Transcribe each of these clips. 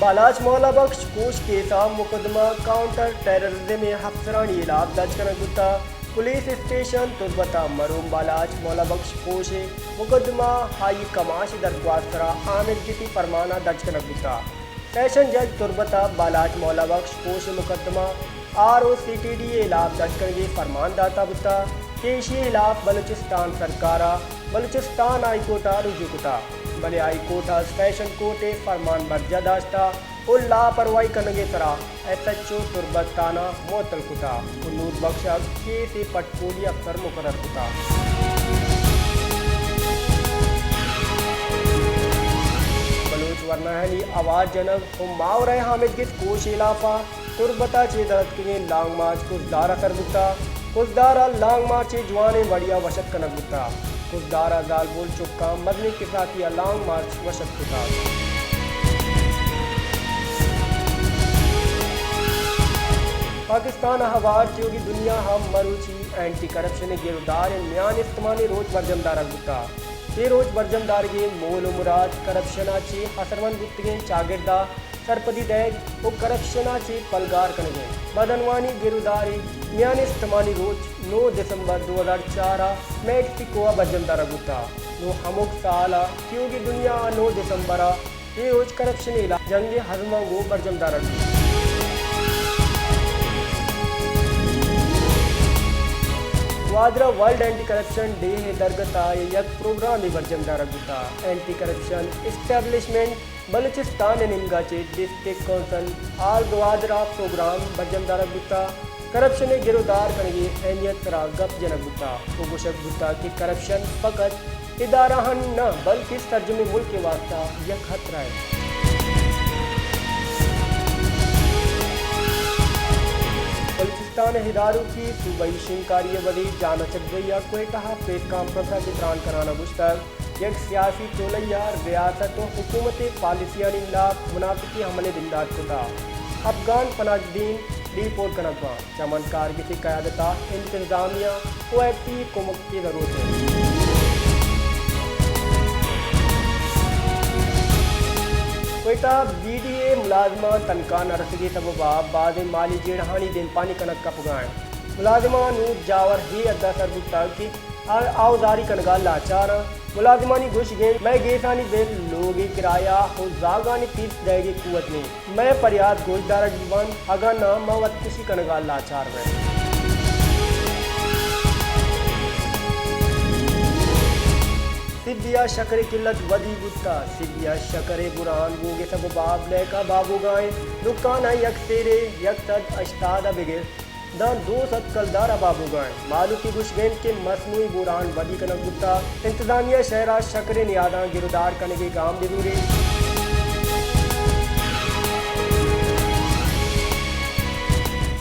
بالاچ مولا بخش کوش کیس ء مقدمہ، کاؤنٹر ٹیررزم ء افسرانی ہلاپ درج کنگ بوتگ۔ پولیس اسٹیشن تربت ء مرحوم بالاچ مولا بخش کوش ء مقدمہ ہائی کماش ء درخواست ء سرا آمدگسی فرمان ء درج کنگ بوتگ۔ سیشن جج تربت ء بالاچ مولا بخش کوش ء مقدمہ R O C T D ء ہلاپ درج کنگ ء فرمان داتگ بوتگ کہ ایشی ء ہلاپ بلوچستان سرکار ء بلوچستان ہائی کورٹ ء رجوع کتگ، بلے ہائی کورٹ ء سیشن کورٹ ء فرمان برجاہ داشتگ ء لاپرواہی کنگ ء سرا ایس ایچ او تربت تھانہ معطل کتگ ء نور بخش ء کیس ء پٹ پولی افسر مقرر کتگ۔ بلوچ ورنایانی آواز جنگ ء ماورائے حامد گس کوش ء ہلاپ ء تربت ء چہ در اتکگیں لانگ مارچ کزدار ء سر بوتگ۔ کزدار ء لانگ مارچ ء جوانیں وڑے ء وش اتک کنگ بوتگ۔ کزدار ء زالبول چکاں مزنیں کساسی ء لانگ مارچ وش اتک کتگ۔ پاکستان ء ہوار تیوگی دنیا ہم مروچی اینٹی کرپشن ء گرودار ء میان استمانی روچ برجم دارگ بوتگ۔ اے روچ برجم دارگی مول و مراد کرپشن ء چہ اثرمند بوتگیں چاگرد ء سرپدی دئیگ و کرپشن ء چہ پلگار کنگ انت۔ بدعنوانی گرودار ء میان استمانی روچ نو دسمبر دو ہزار چار ء میکسیکو ء برجم دارگ بوتگ۔ نوں ہمک سال ء تیوگی دنیا ء نو دسمبر ء اے روچ کرپشن ء ہلاپ جنگ ء عزم ء گوں برجم دارگ بیت۔ گوادر ء ورلڈ اینٹی کرپشن ڈے ء درگت ء یک پروگرامے برجم دارگ بوتگ۔ اینٹی کرپشن اسٹیبلشمنٹ بلوچستان ء نیمگا چہ ڈسٹرکٹ کونسل آل گوادر ء پروگرام برجم دارگ بوتگ۔ کرپشن ء گرودار کنگ ء اہمیت ء سرا گپ جنگ بوتگ و گوشگ بوتگ کہ کرپشن فقط ادارہانی نہ بلکہ سرجمیں ملک ء واستہ یک خطرہ انت۔ بلوچستان ء ادارکی صوبائی شنگکاری ء وزیر جان اچکزئی ء کوئٹہ ء پریس کانفرنس ء چہ تران کنان ء گوشتگ، یک سیاسی ٹولہ ء ریاست و حکومت ء پالیسیانی ہلاپ منافقی عمل ء بندات کتگ۔ افغان پناہ گزین ڈیپورٹ کنگ بنت، چہ من کارگس ء قیادت ء انتظامیہ و ایف سی ء کمک ء ضرورت انت۔ کوئٹہ، بی ڈی اے ملازماں تنخواہ نہ رسگ ء سبب ء بازیں مالی جیڑہانی دیمپانی کنگ کپگ ء انت۔ ملازماں نوں جاور ہے حد ء سر بوتگ کہ آ-، آوزاری کنگ ء لاچار انت۔ ملازمانی گوشگ انت، مئے گیسانی بل، لوگ ء کرایہ و زاگانی پیس دئیگ ء قوت نیست۔ مئے پریات گوش دارگ بہ بنت، اگاں ناں ما وتکشی کنگ ء لاچار بئیں۔ سبی ء شکر ء قلت ودی بوتگ۔ سبی ء شکر ء بحران بوگ ء سبب ء بلیک ء بابوگائیں دکاناں یک سیرے یک سد ہشتاد ء بگر داں دو سد کلدار ء بابوگا انت۔ مہلوک ء گوشگ انت کہ مصنوعی بحران ودی کنگ بوتگ، انتظامیہ شہر ء شکر ء نیاداں گرودار کنگ ء گام بہ زوریت۔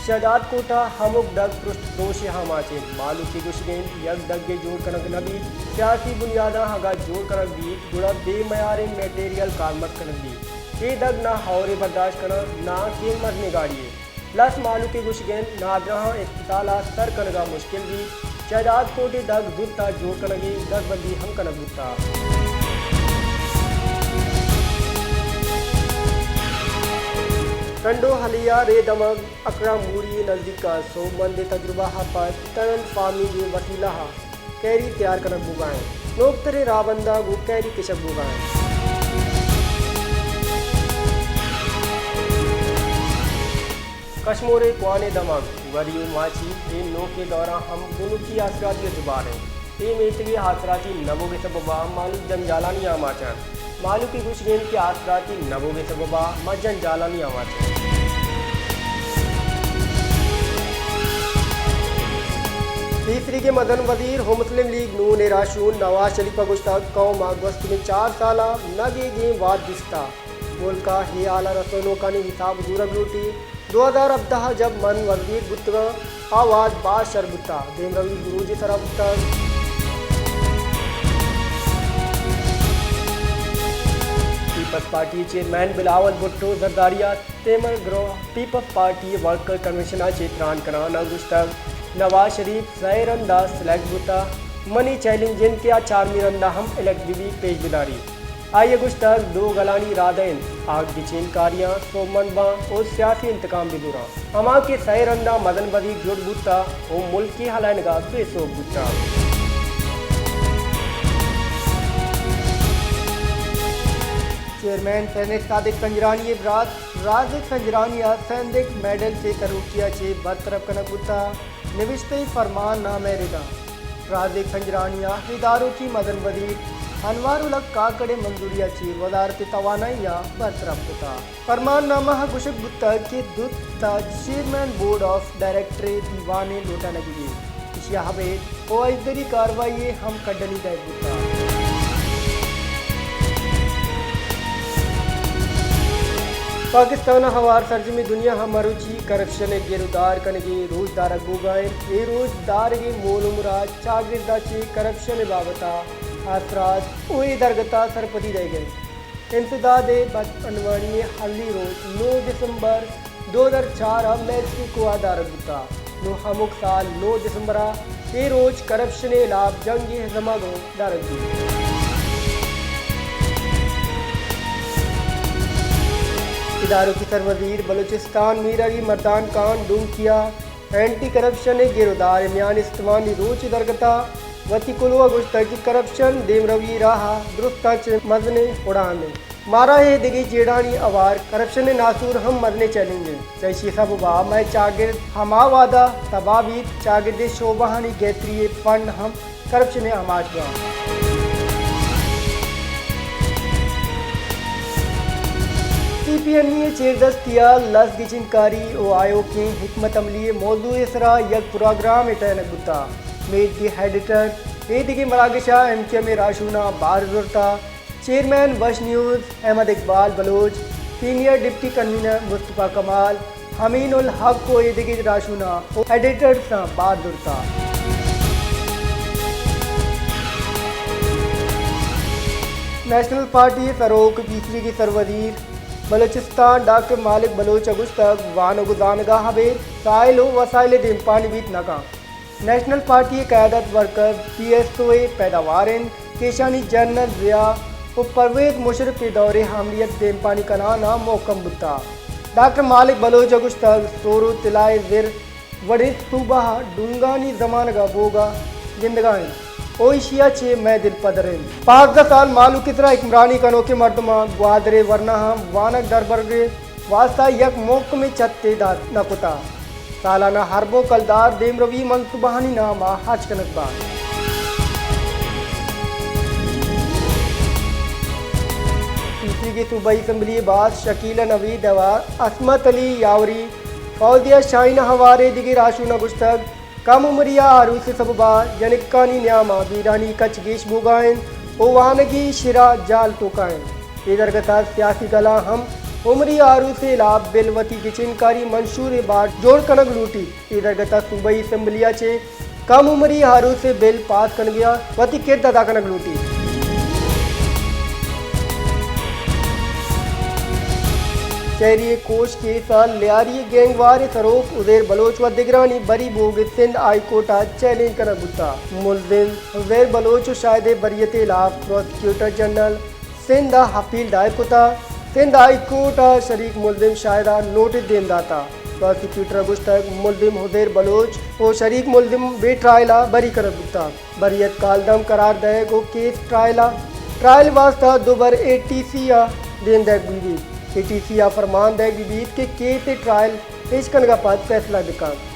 شہداد کوٹ ء ہمک ڈگ پرشت پروش ء آماچ انت۔ مہلوک ء گوشگ انت یک ڈگ ء جوڑ کنگ نہ بیت، سیاسی بنیاداں اگاں جوڑ کنگ بیت گڑا بے میاریں میٹیریل کارمرز کنگ بیت۔ اے ڈگ نہ ہور ء برداشت کناں ناں کہ مزنیں گاڑی ء۔ لس مہلوک ء گوشگ انت نادراہاں اسپتال ء سر کنگ ء مشکل بیت، شہداد کوٹ ء دگ زوت ء جوڑ کنگ ء دزبندی ہم کنگ بوتگ۔ ٹنڈو ہلی ء رے دمگ اکرام موری ء نزیک ء سوبمند ء تجربہ ء پد ٹنل فارمنگ ء وسیلہ ء کیری تیار کنگ بوگا انت۔ نوکتریں راہبنداں گوں کیری کشگ بوگا انت۔ کشمور ء کوہنیں دمگ، وری و ماچی، اے نوکیں دوراں ہم گنوکی آسراتی ء زبہر انت۔ اے میتگے آسراتی نہ بوگ ء سبب ء مہلوک جنجالانی آماچ انت۔ مہلوک ء گوشگ انت کہ آسراتی نہ بوگ ء سبب ء ما جنجالانی آماچ ایں۔ پیسریگیں مزن وزیر و مسلم لیگ نون ء راہشون نواز شریف ء گوشتگ، قوم ء گوستگیں چار سال ء نہ گیگیں وھد دیستگ، ملک ء اے ہال ء رسینوکانی حساب زورگ لوٹیت۔ دو ہزار ہبدہ ء جب من وزیر بوتگاں، آ وھد باز شر بوتگ، دیمروی عروج ء سرا بوتگ۔ پیپلز پارٹی ء چیئرمین بلاول بھٹو زرداری ء تیمل گروہ پیپلز پارٹی ء ورکر کنونشن ء چہ تران کنان ء گوشتگ، نواز شریف سئے رند ء سلیکٹ بوتگ، منی چیلنج انت کہ آ چارمی رند ء ہم الیکٹ بہ بیت، پیش بداریت۔ آئی ء گوشتگ، دو گلانی رادہ انت، آ گچین کاریاں سوبمند باں و سیاسی انتقام بزوراں، ہما کہ سئے رندا مزن وزیر جوڑ بوتا و ملکی ہلائنگا بے سوب بوتا۔ چیئرمین سینیٹ صادق سنجرانی ء برات رازق سنجرانی ء سیندک میڈل چہ سروکی ء چہ برطرف کنگ بوتا۔ نبشتہ فرمان نامہ ء ردا رازق سنجرانی ء اداروکی مزن وزیر انوار الحق کاکڑ ء منظوری ء چہ وزارت توانائی ء برطرف کتا۔ فرمان نامہ ء گوشگ بوتگ کہ دو تا چیئرمین بورڈ آف ڈائریکٹر ء دیوان ء لوٹائینگی بیت۔ ایشی ء ابید و ازدری کاروائی ء ہم کڈنی دئیگ بوتگ۔ پاکستان ء ہوار سرجمیں دنیا ء مروچی کرپشن ء گرودار کنگ ء روچ دارگ بوگا انت۔ اے روچ دارگ ء مول ء مراد چاگرد ء چہ کرپشن ء بابت ء اثرات و اے درگت ء سرپدی دئیگ انت۔ انسداد ء بدعنوانی ء ہلی روچ نو دسمبر دو ہزار چار ء میکسیکو ء دارگ بوتا۔ نوں ہمک سال نو دسمبر ء اے روچ کرپشن ء ہلاپ جنگ ء ہزمگ ء دارگ بیت۔ اداروکی سروزیر بلوچستان میر علی مردان خان ڈومکی ء اینٹی کرپشن ء گرودار ء میان استمانی روچ ء درگت ء وتی کلوہ ء گوشتگ کہ کرپشن دیمروی ء راہ ء درستاں چہ مزنیں اڑاند انت۔ مارا اے دگہ جیڑھانی ہوار کرپشن ء ناسور ہم مزنیں چیلنج انت۔ چہ ایشی ء سبب ء مئے چاگرد ہما وہد ء تباہ بیت، چاگرد ء شعبہانی گہتری ء فنڈ ہم کرپشن ء آماچ باں۔ سی پی این ای ء چیردستی ء لس گچین کاری و آیوکیں حکمت عملی ء موضوع ء سرا یک پروگرام ء ٹہینگ بوتا۔ میت دی ایڈیٹر اے دگہ مراگش ء ایم کیو ایم ء راہشوناں بہر زرتا۔ چیئرمین وش نیوز احمد اقبال بلوچ، سینئر ڈپٹی کنوینر مصطفی کمال، امین الحق و ایدگہ راہشوناں و ایڈیٹرزاں بہر زرتا۔ نیشنل پارٹی ء سروک پیسریگیں سروزیر بلوچستان ڈاکٹر مالک بلوچ ء گوشتگ، وانگ و زانگ ء ابید ساحل و وسائل ء دیمپانی بیت نہ کنت۔ نیشنل پارٹی ء قیادت ورکرز، پی ایس او ء پیداوار انت کہ ایشانی جنرل ضیاء و پرویز مشرف ء دور ء آمریت دیمپانی کنان ء محکم بوتگ۔ ڈاکٹر مالک بلوچ ء گوشتگ، سور و طلا ء زر وڑیں صوبہ ء ڈونگانی زمانگ ء بوگ ء گندگ ء انت و ایشی ء چہ مئے دل پدر انت۔ پانزدہ سال مہلوک ء سرا حکمرانی کنوکیں مردماں گوادر ء ورناہاں وانگ دربرگ ء واستہ یک محکمیں چھتے دات نہ کتگ۔ سالانہ اربوں کلدار دیمروی منصوبہانی نام ء ہرچ کنگ بنت۔ پیسریگیں صوبائی اسمبلی ء باسک شکیلہ نوید ء عصمت علی یاوری، فوزیہ شاہین ء ہوار ء دگہ راہشوناں گوشتگ، کم عمری ء آروس ء سبب ء جنکانی نیام ء بیرانی کچ گیش بوگا انت و وانگی شرا جال توکا انت۔ اے درگت ء سیاسی گلاں ہم عمری آروس ء ہلاپ بل وتی گچین کاری منشور ء بار جوڑ کنگ لوٹیت۔ اے درگت ء صوبائی اسمبلی ء چہ کم عمری آروس ء بل پاس کنگ ء وتی کرد ادا کنگ لوٹیت۔ شہری کوش کیس ء لیاری گینگ وار ء سروک عزیر بلوچ و دگرانی بری بوگ ء سندھ ہائی کورٹ ء چیلنج کنگ بوتگ۔ ملزم عزیر بلوچ و شاہد ء بریت ء ہلاپ پراسیکیوٹر جنرل سندھ ء اپیل دائر کتگ۔ سندھ ہائی کورٹ ء شریک ملزم شاہد ء نوٹس دیم داتگ۔ پراسیکیوٹر ء گوشتگ، ملزم عزیر بلوچ و شریک ملزم بے ٹرائل ء بری کنگ بوتگ۔ بریت کالدم قرار دئیگ و کیس ٹرائل ء ٹرائل واستہ دوبر اے ٹی سی ء دیم دئیگ بہ بیت۔ اے ٹی سی ء فرمان دئیگ بہ بیت کہ کیس ء ٹرائل پیش کنگ ء پد فیصلہ بہ کنت۔